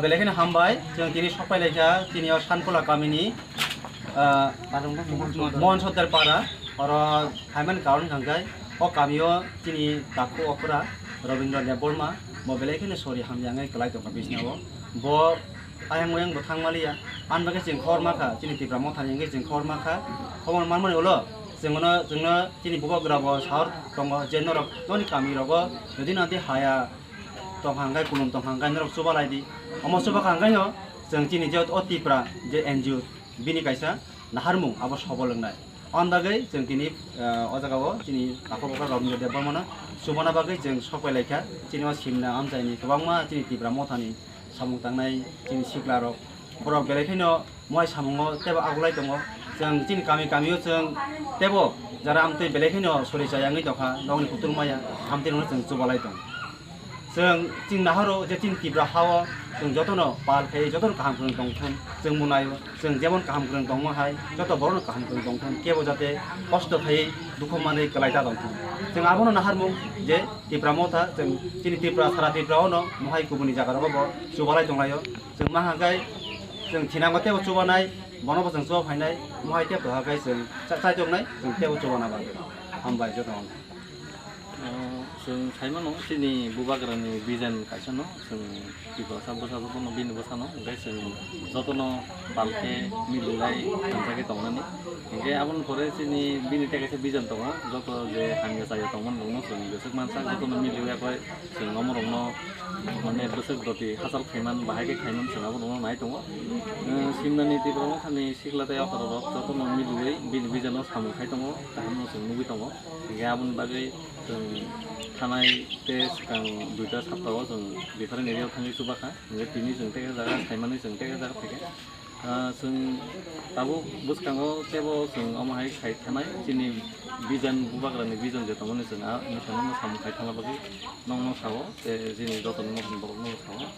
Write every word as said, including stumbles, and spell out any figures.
Belai kheno hambai, chwng tini sokpai laikha, tini o Sankola kamini, ah, Mohan Sottar para, oro phaimani karon hwnkha khe, o kamio chini takhu okra Robindra Debbarma, bo belai kheno sori hamya wngwi kwlai tongkha bisnao. Bo ayang oyang bo thang maliya, ani bagwi chwng khor makha, chini Tipra Mothani wngwi chwng khor makha, khobor manmani ulo, chwngno, chwngno chini bubagra bo sahor tongo, je norok noni kamirogo, jodi nadi haya, tongkha hwnkhe, kulum tongkha hwnkhe norok chubalai di. Omo chubakha hwnkhe no chwng chini je o Tipra je N G O bini kaisa naharmung abo sobol wngnai. Ani bagwi chwng tini, eh, o jaga o chini takhuk okra Robindra Debbarmano chubana bagwi chwng sokpai laikha. Chini o simna amchaini kwbangma chini Tipra Mothani samung tangnai chini sikla rok, borok belai kheno mohai samungo teibo agulai tongo. Chwng chini kami kamio chwng teibo jara amtwi belai kheno sori chaya wngwi tongkha, nokni kutung maya amtwi rokno chwng chubalai tongo. Chwng chini nahoro je chini Tipra hao chwng jotono pal khai jotono kaham kwrwng tongthun, chwng munaio. Chwng jemon kaham kwrwng tongma hai, joto borokno kaham kwrwng tongthun, kebo jate kosto khaiwi dukhu manwi kwlai ta tongthun. Chwng abono naharmung je Tipra Motha, chwng chini Tripura, sara Tripura ono mohai kubuni jaga rogo bo chubalai tonglaio. Chwng ma hwnkhe chwng thinango tebo chubanai, bono bo chwng chuba phainai, mohai tebo hwnkhe chwng cha-, chaitongnai, chwng tebo chubana bagwi. Hambai jotono. Ah, chwng saimano chini bubagrani vision kaisano chwng Tiprasa bwsa jotono bini bwsano, hwnkhe chwng jotono palkhe mililai hamjakhe tongnani. Hwnkhe aboni pore chini bini tei kaisa vision tongo, joto je hamya chaya tongmani rokno chwng jeswk mansa, jotono miliwi akhoi chwng omo rokno mane bwswk doti hachal khaiman, bahai khe khaiman chwng abo rokno nai tongo. Chwng simnani Tipra Mothani sikla tei okra rok jotono miliwi bini vision o samung khai tongo, kahamno chwng nugwi tongo. Hingke aboni bagwi chwng thanai tei swkang duita saptao chwng different area o thangwi chubakha. Hingke tini chwng tei jaga saimani chwng tei jaga phaikhe. Ah, chwng tabuk bwskango teibo chwng omo hai sai thanai chini vision, bubagrani vision je tongmani chwng a mwsangno samung khai thangna bagwi nokno sao tei chini jotono mohon borokno sao.